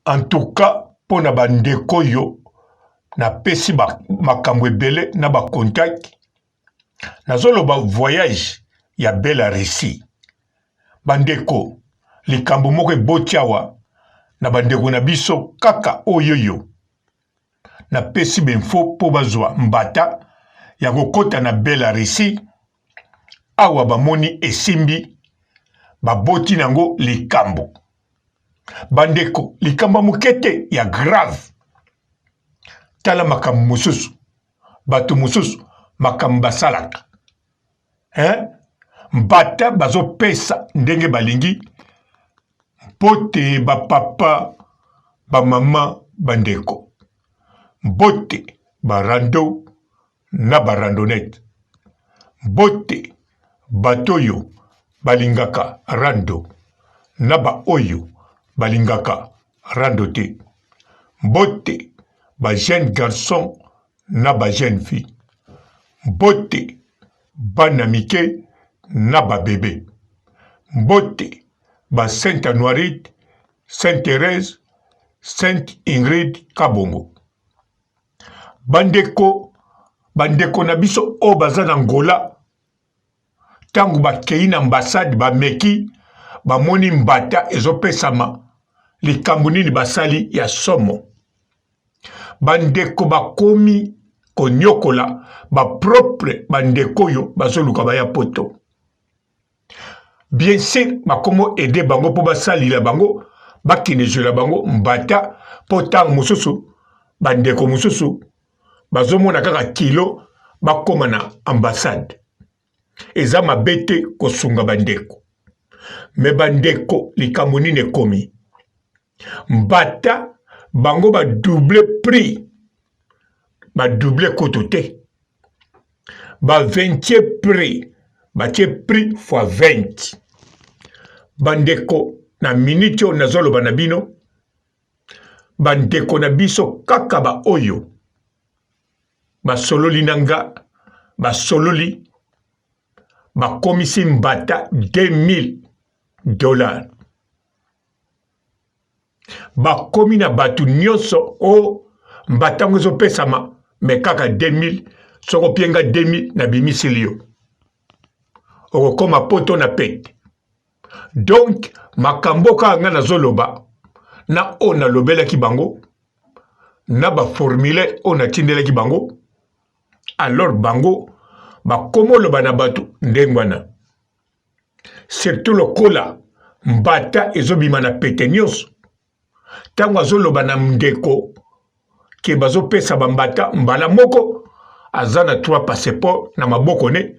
En tout cas mpo na ba ndeko oyo napesi ba makambo ebele na ba contact, nazoloba voyage ya Bella Russie. Bandeko, likambo moko eboti awa na bandeko na biso kaka oyoyo. Napesi ba info mpo bazwa mbata ya kokota na Bella Russie. Awa bamoni esimbi, baboti nango likambo. Bandeko, likambo ya moke te, ya grave. Tala makambo mosusu, bato mosusu makambo basalaka hein? Mbata bazopesa ndenge balingi mpote bapapa bamama bandeko mbote barando na ba randonnette. Mbote bato oyo balingaka rando na ba oyo balingaka rando te. Mbote ba jeunes garçons na ba jeunes filles. Mbote bana mike na ba bebe. Mbote ba Sainte Anuarite, Sainte Therèse, Sainte Ingrid Kabongo. Bandeko, bandeko na biso oyo baza na Angola, ntango bakei na ambassade bameki, bamoni mbata ezopesama, likambo nini basali ya somo. Bandeko bakomi konyokola bapropre bandeko oyo bazoluka baya poto. Bien sur bakomo aider bango mpo basalila bango bakende zwela bango mbata mpo ntango mosusu bandeko mosusu bazomona kaka kilo bakoma na ambassade. Eza mabe te kosunga bandeko, me bandeko likambo nini ekomi mbata bango ba double prix, ba double kutu te, ba 20 prix, batie prix fois 20. Bandeko, na minute oyo nazoloba na bino, bandeko na biso kaka ba oyo basololi na nga, basololi bakomisi mbata 2000 dollars. Bakomi na bato nyonso o oh, mbata yango ezopesama me kaka 2000. Soki opie nga 2000 nabimisili yo, okokoma poto na pete. Donc makambo kaka nga nazoloba na oyo nalobelaki bango na baformulaire oyo natindelaki bango, alors bango bakomoloba na bato ndenge wana. Surtout lokola mbata ezobima na pete nyonso, ntango azoloba na ndeko ke bazopesa bambata mbala moko, aza na 3 passeport na maboko ne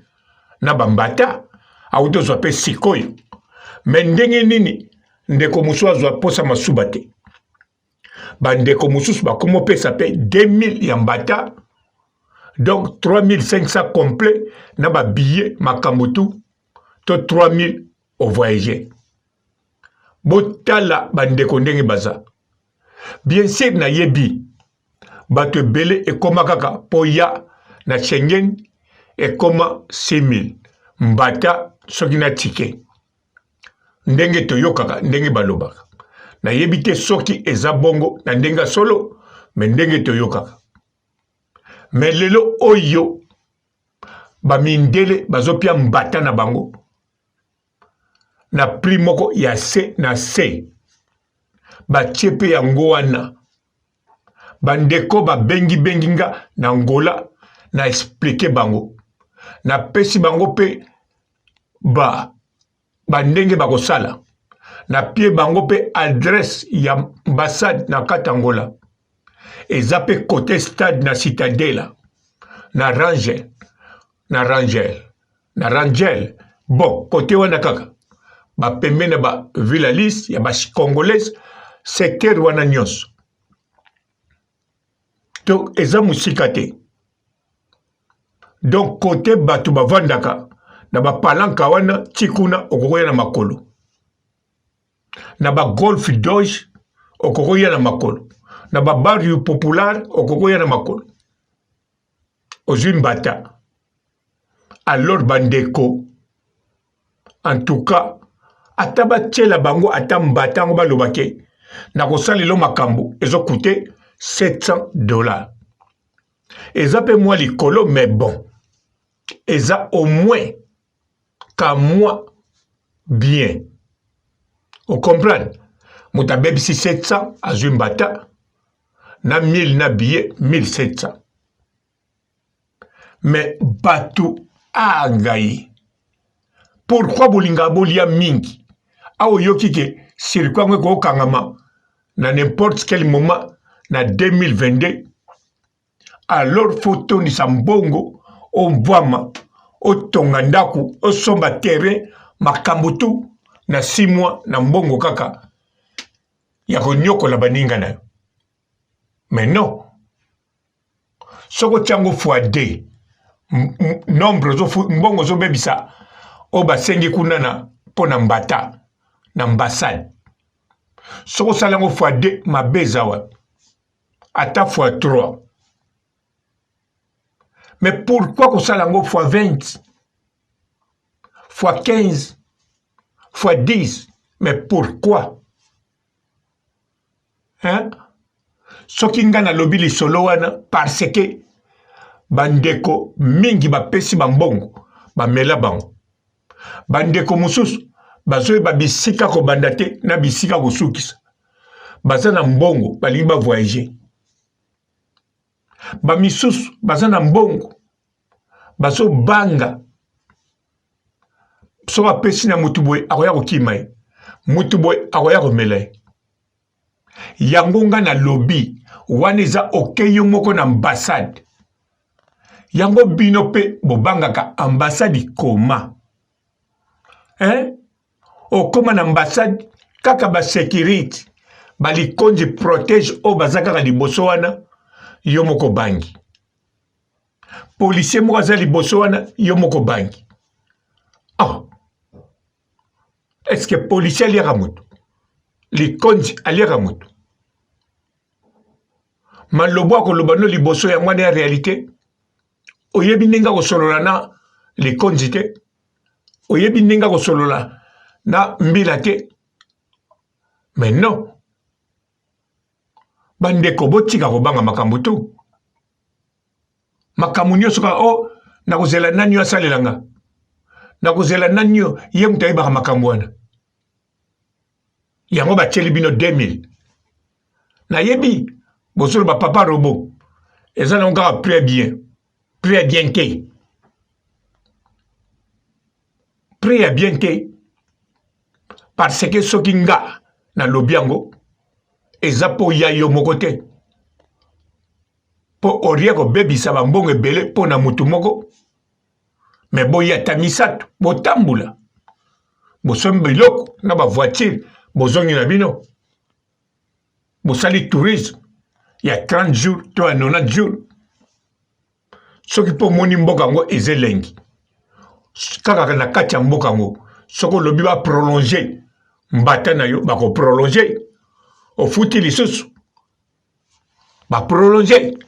na bambata auti ozwa mpe sikoyo. Me ndenge nini ndeko mosusu azwa mposa masuba te? Bandeko mosusu bakomopesa mpe 2000 ya mbata, donc 3500 complet na babillet makambo tu to 3000 au voyager. Botala bandeko ndenge baza. Bien sûr nayebi bato ebele ekoma kaka mpo ya na Schengen ekoma 6000 mbata soki na ticket. Ndenge toyokaka ndenge balobaka, nayebi te soki eza bongo na ndenge ya solo, me ndenge toyokaka. Me lelo oyo bamindele bazopia mbata na bango na prix moko ya se na se, batie mpe yango wana. Bandeko babengi bengi nga na Angola, na explike bango, napesi bango mpe ba bandenge bakosala, napie bango mpe adresse ya ambassade na kati Angola, eza mpe kote stade na Citadela na Ranger, na Ranger, na Rangel. Bon, kote wana kaka bapembe na ba Villa Lys ya ba Congolais, secteur wana nyonso. Donc eza mosika te. Donc kote bato bavandaka na bapalanka wana ti kuna okokoya na makolo, na ba Golf Doge okokoya na makolo, na ba Barrio Popular okokoya na makolo, ozwi mbata. Alors bandeko, en tout cas ata batiela bango ata mbata yango, baloba ke Nakosalela makambo ezocoûter 700 $. Eza mpe mwa likolo, mais bon, eza au moins ka mwa bien. Ocomprendre, moto abebisi 700, azwi mbata na 1000 na billet 1700. Mais bato a ngai, pourquoi bolingaka bolia mingi? Awa oyoki ke circuit yango ekokangama na n'importe quel moment na 2022, alors faut tondisa mbongo, omvwama, otonga ndako, osomba terrain, makambo tu na 6 mois na mbongo kaka ya konyokola baninga na yo. Mais non, soki otia yango fois 2, nombre mbongo ozobebisa oyo basengi kuna na mpo na mbata na ambassade, soki osala yango fois 2, mabe eza wapi? Ata fois 3. Mais pourquoi kosala yango fois 20, fois 15, fois 10? Mais pourquoi, hein? Soki ngai nalobi lisolo wana, parce que bandeko mingi bapesi bambongo, bamela bango. Bandeko mosusu bazoyeba bisika kobanda te na bisika kosukisa. Baza na mbongo, balingi bavoyage. Bamisusu baza na mbongo, bazobanga soki apesi na motu boye, akoya kokima ye, motu boye akoya komela ye. Yango nga nalobi wana eza oke yo moko na ambassade yango. Bino mpe bobangaka ambassade koma, hein? Okóma na ambassade, kaka basécurité balikonzi protège oyo baza kaka liboso wana, yo moko bangi. Policier moko aza liboso wana, yo moko bangi. Oh. Est ce que policier aliaka motu? Likonzi aliaka motu? Malobo akoloba no liboso yango wana ya réalité. Oyebi ndenge akosolola na likonzi te, oyebi ndenge akosolola na mbila te. Mais non, bandeko, botika kobanga makambo tu, makambo nyonso kaka o oh, nakozela nani oyo asalela nga, nakozela nani oyo ye moto ayebaka makambo wana. Yango batieli bino 2000. Nayebi bozoloba: "Papa robot, eza nango kaka prix bien." Prix ya bien te, prix ya bien te, parce que soki nga nalobi yango, eza mpo ya yo moko te, mpo oria kobebisa bambongo ebele mpo na motu moko. Me boya ata misato, botambula, bosombi biloko na bavoiture, bozongi na bino, bosali tourisme ya 30 jours to ya 90 jours. Soki mpo omoni mboka yango eza elengi, kaka na kati ya mboka yango, soki olobi baprolonge mbata na yo, bakoprolonge. Ofuti lisusu, baprolonge.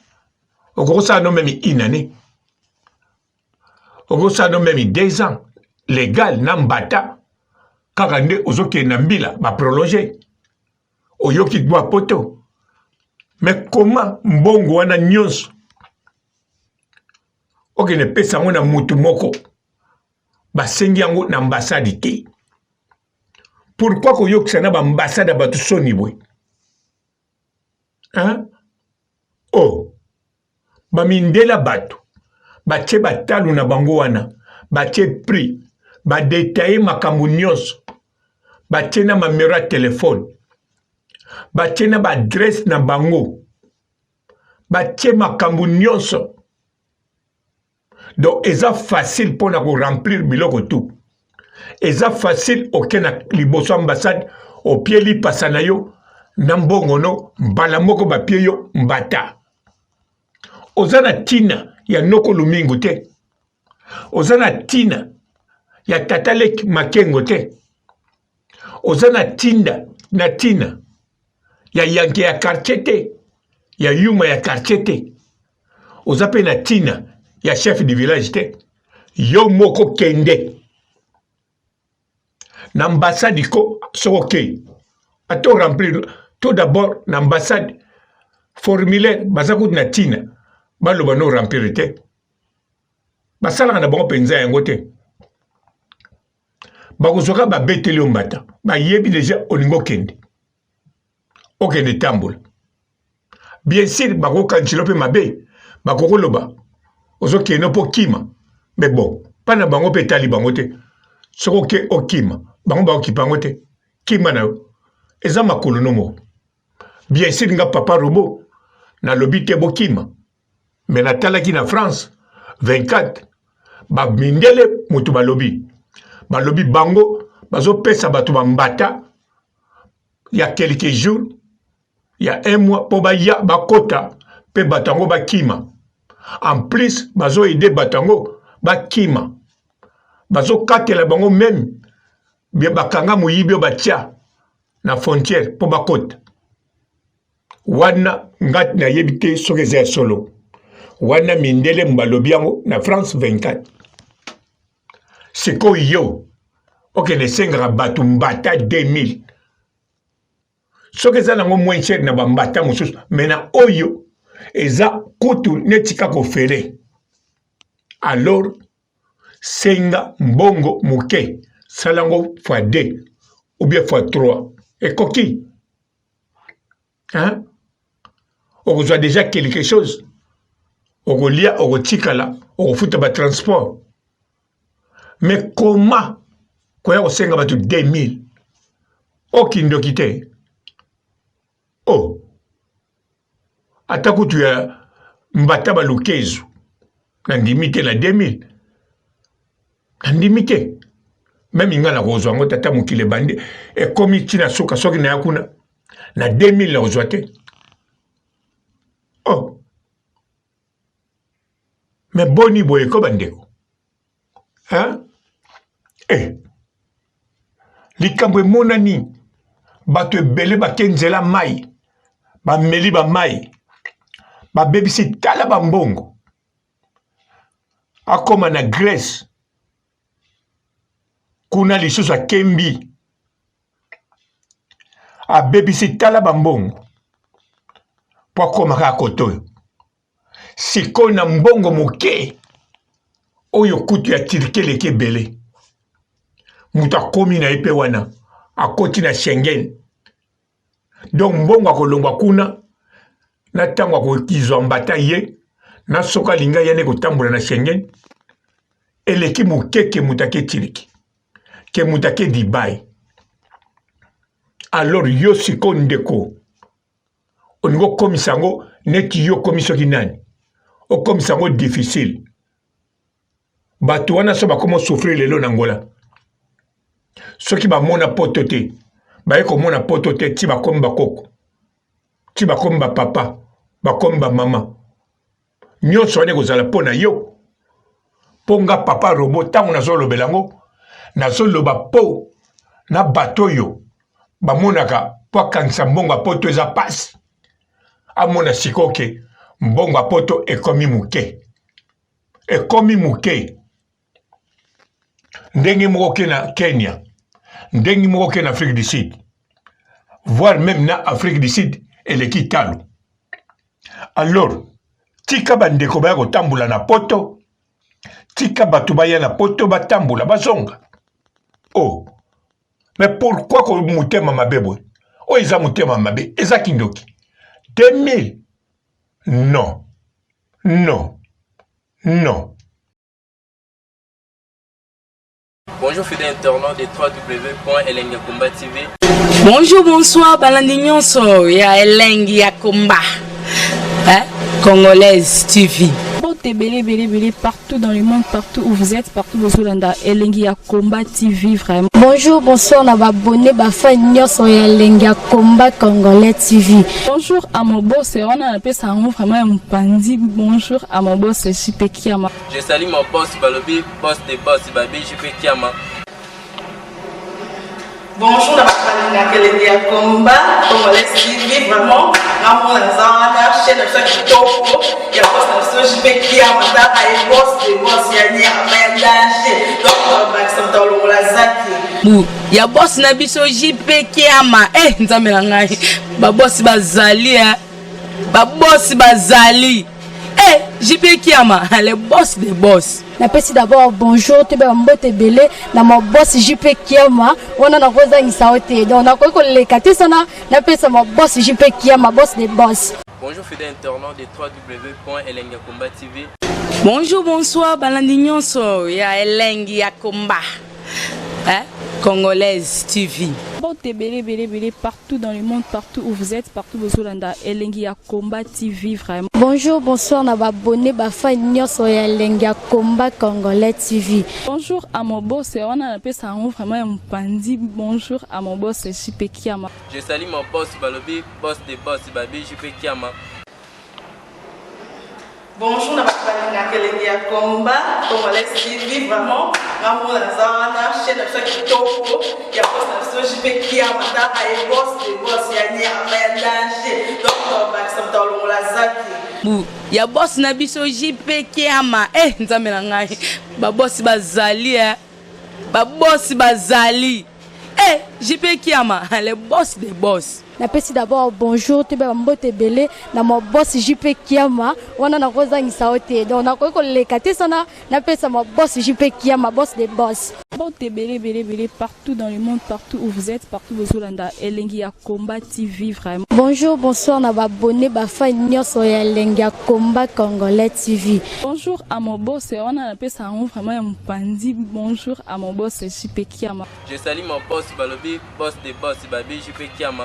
Okokosala no même une année, okosala no même 2 ans légal na mbata kaka nde ozokende na mbila, baprolonge. Oyoki gwa poto. Mais koma mbongo wana nyonso okende pesa yango na mutu moko, basengi yango na ambassade te. Pourquoi koyokisa na baambassade ya bato soni boye, hein? Oh, bamindela bato batie batalu na bango wana, batie prix, badetaye makambo nyonso, batie na banumero ya telefone, batie na baadresse na bango, batie makambo nyonso. Donc eza facile mpona koremplir biloko tu, eza facile. Oke na liboso ambassade, opie lipasa na yo na mbongo no, mbala moko bapie yo mbata. Oza na ntina ya noko Lumingu te, oza na ntina ya tata leki Makengo te, oza na ntinda na ntina ya yanke ya quartier te, ya yuma ya quartier te, oza mpe na ntina ya chef du village te. Yo moko kende na ambassade ko. Soki okei, ata oremplir Tout d'abord na ambassade formulaire baza kutu na ntina baloba no remplir te. Basalaka na bango mpenza yango te. Bakozwaka babeteli yo mbata, bayebi deja olingi okende. Okende tambola. Bien sûr bakokanisela mpe mabe, bakokoloba ozokende mpo okima. Mais bon, mpa na bango mpe etali bango te. Soki oke okima, bango bakokipa yango te. Kima na yo. Eza makolo no moko. Bien sûr nga papa robot nalobi te bokima. Mais natalaki na France 24 ba mindele mutu balobi balobi bango bazopesa bato bambata ya quelques jours ya un mois mpo baya bakota mpe bato yango bakima en plus bazo aider bato yango bakima bazokatela bango meme bakanga moyibi oyo batia na frontière mpo bakota wana nga nayebi te soki eza ya solo wana mindele balobi yango na France 24 sikoyo yo okende esengaka bato mbata 2000 soki eza nango moins cher na bambata mosusu me na oyo eza kutu neti kaka ofele alors senga mbongo moke sala yango fois 2 ou bien fois 3 ekoki hein? Okozwa deja quelque chose okolia okotikala okofuta batransport mais comment koya kosenga bato 2000 okindoki te oh ata kutu ya mbata balukezu nandimi te na 2000 nandimi te meme ngai nakozwa yango tata mokili ebandi ekomi ntina suka soki naya kuna na 2000 nakozwa te oh me boni boye ko bandeko hein? Eh. Likambo emonani bato ebele bake nzela mai bameli bamai babebisi tala bambongo akoma na Grèce kuna lisusu akembi abebisi tala bambongo mpo akoma kaka kote oyo sikoyo na mbongo moke oyo kutu ya Turquie eleki ebele moto akomi na ye mpe wana akoti na Schengen donc mbongo akolongwa kuna na ntango akozwa mbata ye na soki alinga ye nde kotambola na Schengen eleki moke ke moto ake Turquie ke moto ake Dubai alors yo sikoyo ndeko olingi okomisa yango neti yo okomi soki nani okomisa yango difficile bato wana so bakoma osouffrir lelo na Angola soki bamona poto te baye komona poto te ti bakomi bakoko ti bakomi bapapa bakomi bamama nyonso wana ekozala mpo na yo mpo nga papa robo ntango nazolobela yango nazoloba mpo na bato oyo bamonaka mpo akangisa mbongo ya poto eza mpasi amona sikoyo ke mbongo ya poto ekomi moke ekomi moke ndenge moko ke na Kenya ndenge moko ke na Afrique du Sud voire même na Afrique du Sud eleki talo alors tika bandeko baya kotambola na poto tika bato baya na poto batambola bazonga oh mais pourquoi ko motema mabe boye oyo eza motema mabe eza kindoki 2000 non non non Bonjour fidèles internautes de www.elengiyakomba TV. Bonjour, bonsoir, balandi nyonso ya Elengi ya Komba. Hein? Congolaise TV. Mbote ebele ebele ebele partout dans le monde, partout où vous êtes, partout bozolanda Elengi ya Combat TV vraiment. Bonjour, bonsoir na ba abonnés, ba fans nyonso ya Elengi ya Combat Congolais TV. Bonjour à mon boss, wana napesa yango vraiment ya mopanzi. Bonjour à mon boss JP Kiama. Je salue mon boss Balobi, boss des boss, Babi JP Kiama. Bonjour na bato balingaka elengi ya combat congolais TV, vraiment ngamona naza wana chaîne na biso ya kitoko ya boss na biso JP Kiama, tala ye, boss de boss ya nyama ya danger. Donc bakisa moto alongola zaki. Bu ya boss na biso JP Kiama. Eh, nzambe na ngai, babosi bazali, eh. Babosi bazali, eh, JP Kiama, le boss de boss. Napesi d'abord bonjour, toyeba mbote ebele na ma boss JP Kiama. Wana nakozangisa yo te, donc nakoki koleka te sana napesa ma boss JP Kiama, boss de boss. Bonjour fidèles internautes de www.elengiyakomba TV. Bonjour, bonsoir balandi nyonso ya Elengi ya Komba, eh? Congolaise TV. Mbote ebele ebele ebele partout dans le monde, partout où vous êtes, partout bozolanda Elengi ya Combat TV vraiment. Bonjour, bonsoir na baabonnés, bafans nyonso ya Elengi ya Combat Congolais TV. Bonjour à mon boss, wana napesa yango vraiment ya mopandi. Bonjour à mon boss JP Kiama. Je salue mon boss balobi boss de boss babi JP Kiama. Bonjour na bato balingaka elengi ya combat congolais TV, vraiment ngamona naza wana chaîne na biso ya kitoko ya boss na biso JP Kiama, tala ye, boss de boss ya nyama ya danger. Donc bakisa moto alongola zaki. Bu ya boss na biso JP Kiama. Eh, nzambe na ngai, babosi bazali, eh. Babosi bazali, eh, JP Kiama, le boss de boss. Napesi d'abord bonjour, toyeba mbote ebele na ma boss JP Kiama. Wana nakozangisa yo te, donc nakoki koleka te sana napesa ma boss JP Kiama, boss de boss. Mbote ebele ebele ebele partout dans le monde, partout où vous êtes, partout bozolanda Elengi ya Combat TV vraiment. Bonjour, bonsoir na baabonnés, bafans nyonso ya Elengi ya Combat Congolais TV. Bonjour à mon boss, wana napesa yango vraiment ya mopandi. Bonjour à mon boss JP Kiama. Je salue mon boss balobi boss de boss babi JP Kiama.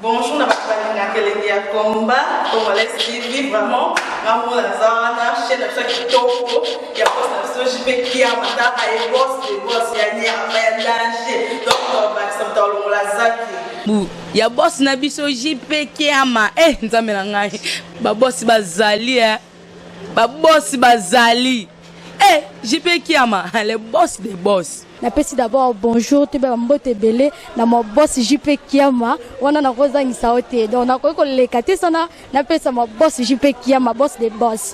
Bonjour na bato balingaka elengi ya combat congolais TV, vraiment ngamona naza wana chaîne na biso ya kitoko ya boss na biso JP Kiama, tala ye, boss de boss ya nyama ya danger. Donc bakisa moto alongola zaki. Bu ya boss na biso JP Kiama. Eh, nzambe na ngai, babosi bazali, eh. Babosi bazali, eh, JP Kiama, le boss de boss. Napesi d'abord bonjour, toyeba mbote ebele na ma boss JP Kiama. Wana nakozangisa yo te, donc nakoki koleka te sana napesa ma boss JP Kiama, boss de boss.